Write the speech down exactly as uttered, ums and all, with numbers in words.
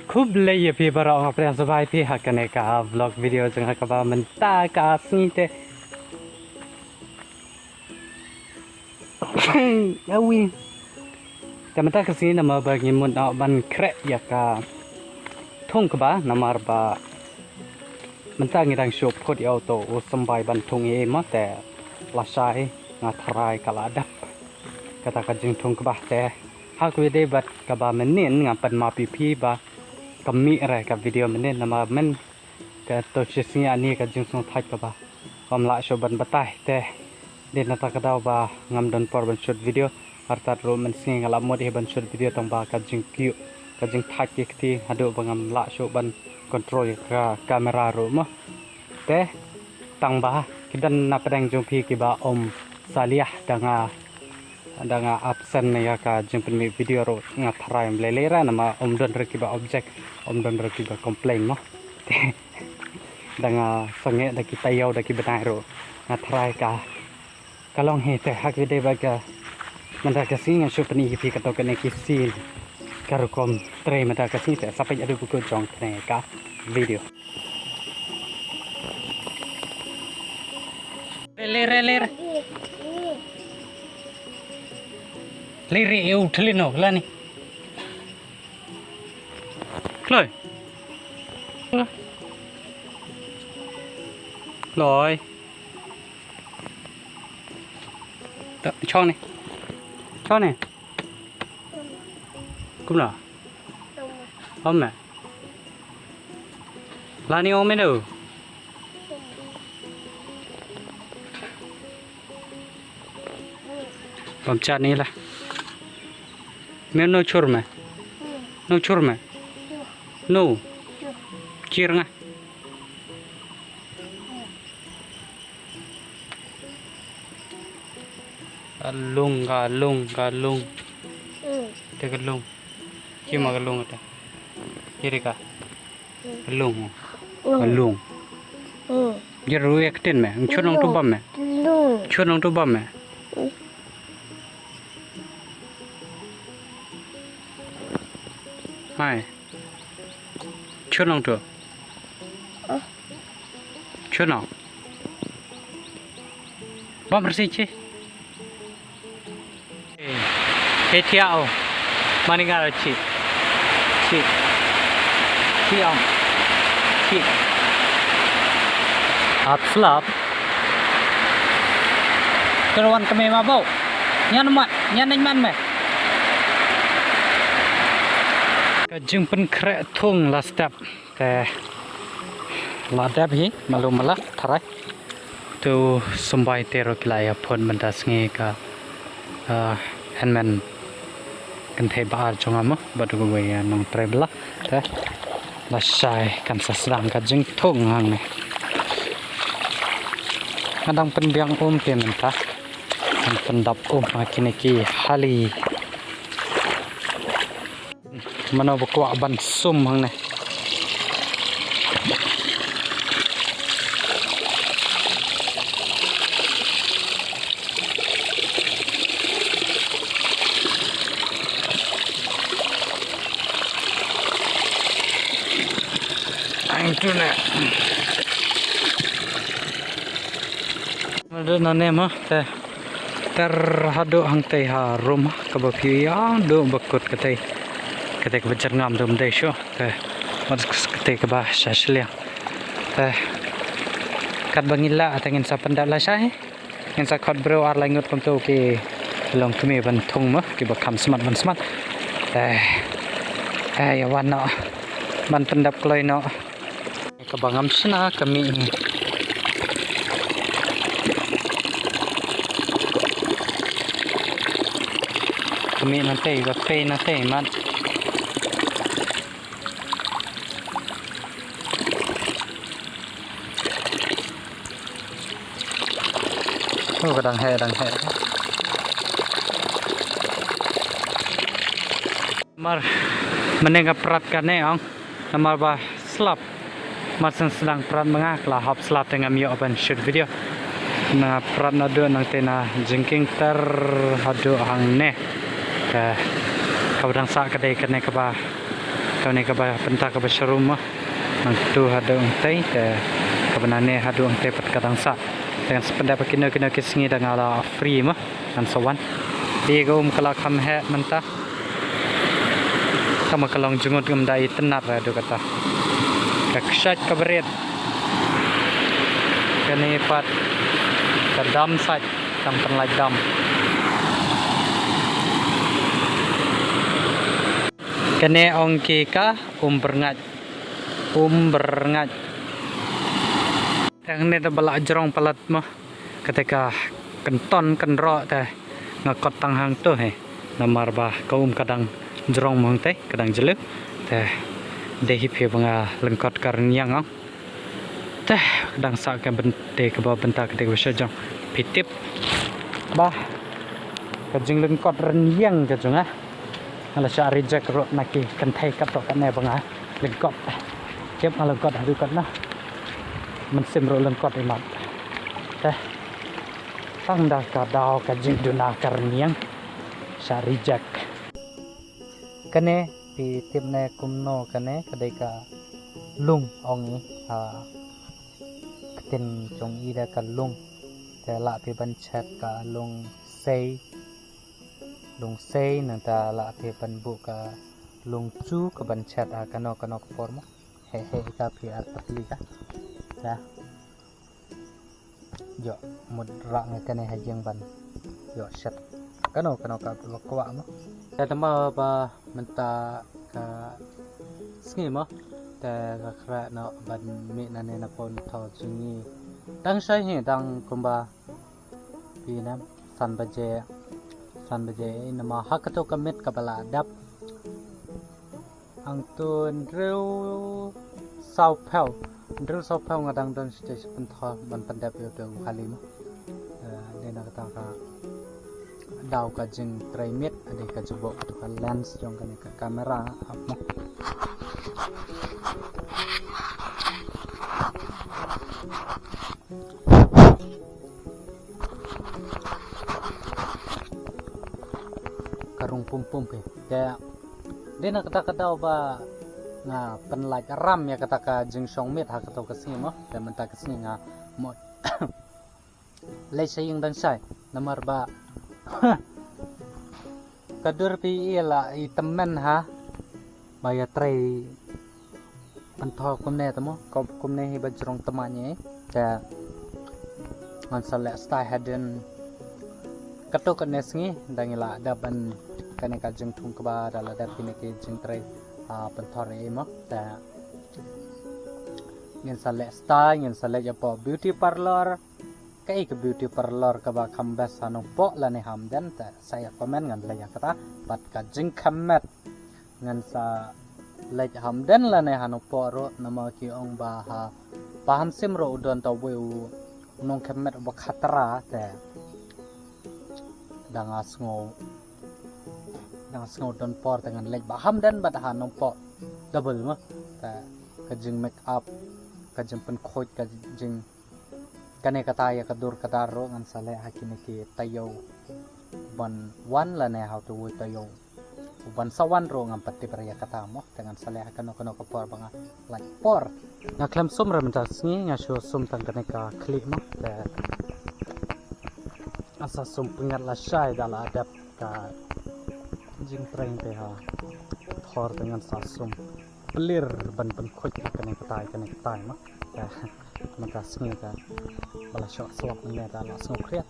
Khublei ïa phi baroh, nga pdiang sngewbha ïa phi ha kane ka vlog video jong nga kaba mynta ka sngi te. Awi. Te mynta ka sngi namar ba ngi mut ban khreh ïa ka thung kba namar ba mynta ngi dang shu phut ïa u to u symbai ban thung ïa i mo te lashai nga tharai ka la dep kata ka jingthung kba te ha kawei de bad kaba mynnin nga pynmap ïa phi ba ka mih re ka video mynnin namar myn ka to shi sngi ani ka jingsngewthait kaba kam lah shuh ban batai te. Dei na kata ka daw ba ngam don por ban shoot video. Artat ruh mynsngi nga la mut hi ban shoot video tang ba ka jingkyiuh ka jingthait ki kti haduh ba ngam lah shuh ban control ïa ka camera ruh mo. Te tang ba ki don na pdeng jong phi kiba ym salia da nga da nga absent ïa ka jingpynmih video ruh nga tharai ym lei lei ra namar ym don re kiba object ym don re kiba complain mo. Te da nga sangeh da ki taïew da ki bnai ruh nga tharai ka ka long hi te ha ki dei ba ka mynta ka sngi ngan shu pyni ki phi ka to kane ki scene ka rukom trei mynta ka sngi te sa peit haduh ba kut jong kane ka video. Re re re re. Le re eu thlino lani. Kloi. Kloi. Chong ni. Chong ni. Kumno? Ome. Lani ome do. Bam chat ni la. Me no chur me. No chur me. No. Chir nga. Ka lung, ka lung, ka lung. Te ka lung. Ki ma ka lung ta. Kiri ka. Ka lung. Ka lung. Jer ru ek tin me. Chur nong tu bam me. Chur nong tu bam me. Hai. Chunong tu. Chunong. Bam rsi chi. He thiao. Mani ngar chi. Chi. Chi ong. Chi. Ap slap. Kerwan keme mabo. Nyan mat, nyan man me. Ka jingpynkhreh thung la step te la dep hi malu mala tharai. Tu sumbai te ro ki la ïa phon mynta sngi ka, ah, hynmen kynthei ba ar jong nga mo bad uwei, ah, nongtrei bla te lashai kan sa sdang ka jingthung hangne. Nga dang pynbiang um te mynta. Kan pyndap um ha kine ki hali. Mano ba kwah ban sum hangne. Ang tu ne. Madu nane ma te ter haduh hangtei ha rum kaba phi ïa duh ba kut katei. Katei kaba jyrngam dum dei shuh te mat katei kaba sha shiliang. Te katba ngi lah te ngin sa pyndap lashai. Ngin sa khot briew ar lai ngut kumtu ki long kmie ban thung ma kiba kham smat ban smat. Te ïa wan noh ban pyndap kloi noh. Kaba ngam shna ka mih hi. Ka mih na tei ba pei na tei mat. Oh, ka dang heh, dang heh. Mar mane nga prat kane ong. Namar ba slap. Mar sdang sdang prat ma nga ka la hap slap te ngam ïoh ban shoot video. Nga prat naduh nangtei na jingkieng ter haduh hangne. Ka, kaba dang sah ka dei kane kaba Kane kaba pynta kaba sharum ma. Nangtu haduh ong tei te kaba nane haduh ong tei pat ka dang sah. Te ngan sa pyndep ha kino kino ki sngi da nga la free ma. Ngan sa wan. Te ka um ka la kham heh mynta. Tang ma ka long jngut ngam da itynnad ra haduh kata. Ka kshaid kaba rit. Kane pat ka dam sait. Tang pynlait dam. Kane ong ki ka um byrngait. Um byrngait. Te hangne te ba la jrong palat mo. Kata ka kynton kynroh te nga kot tang hangto hi. Namar ba ka um ka dang jrong mo hangtei, ka dang jylliew. Te dei hi phi ba nga lyngkot ka rynïeng ong. Te dang sah ka bynta, kaba bynta ka dei kaba sha jong. Phi tip ba ka jinglyngkot rynïeng ka jong nga, nga la shah reject ruh na ki kynthei katto katne ba nga lyngkot. Tip nga lyngkot haduh katne. Mynsiem ruh lyngkot imat. Te tang da ka daw ka jingduna ka rynïeng, shah reject. Kane phi tip ne kumno, kane ka dei ka lung ong i ha ktien jong i da ka lung. Te lah phi ban chet ka lung sei, lung sei, nangta lah phi ban buh ka lung chu ka ban chet ha kano kano ka por mo. He he ka phi ar patli ka. Te ïoh mut rah nga kane ha ïing ban ïoh shet kano kano ka ba kwah mo. Te tang ba mynta ka sngi mo, te ka khreh noh ban mih nane na pon thaw jong ngi. Dang shai hi, dang kumba phi ne san baje, san baje, namar ha kato ka miet kaba la dep hangto hynriew saw phew, hynriew saw phew nga dang don sha sha pynthor ban pyndep ïa uto u kali mo. Eh, dei na kata ka daw ka jingtrei miet, dei ka jubok kato ka lens jong kane ka kamera ap mo. Ka rung pum pum phi. Te dei na kata ka daw ba nga pynlait ram ïa kata ka jingshong miet ha kato ka sngi mo. Te mynta ka sngi nga mut leit sha ïing dang shai. Namar ba ka dur phi i la i tymmen ha ba ïa trei pynthor kumne te mo, kum, kumne hi ba jrong tymmen ïa i. Te ngan sa leh stai hadien kato kane sngi, dang i la dep ban kane ka jingthung kba da la dep kine ki jingtrei, ah, pynthor ïa i mo. Te ngin sa leh stai, ngin sa leit ïa pdeng beauty parlor. Kaei ka beauty parlor kaba kham best ha Nongpoh lane ha Umden, te sa ïa comment ngan leit ïa kata. Bad ka jingkham met ngan sa leit ha Umden lane ha Nongpoh ruh, namar ki ong ba ha Pahamsyiem ruh u don ta uwei u nongkham met uba khatra. Te dang nga sngew, dang nga sngew don por te ngan leit ba ha Umden bad ha Nongpoh double mo. Te ka jing make up, ka jingpynkhuid, ka jing kane kata ïa ka dur ka dar ruh ngan sa leh ha kine ki taïew ban wan lane ha uto uwei u taïew uban sa wan ruh ngam pat tip re ïa kata mo. Te ngan sa leh ha kano kano ka por ba nga lait por. Nga khlem sum re mynta sngi, nga shu sum tang kane ka khlieh mo. Te nga sa sum pyngngad lashai da la dep ka jingtrei te ha thor, te ngan sa sum plir ban pynkhuid ïa kane katai kane katai mo. Te mynta sngi te ba la shah slap mynne te la sngewkhriat.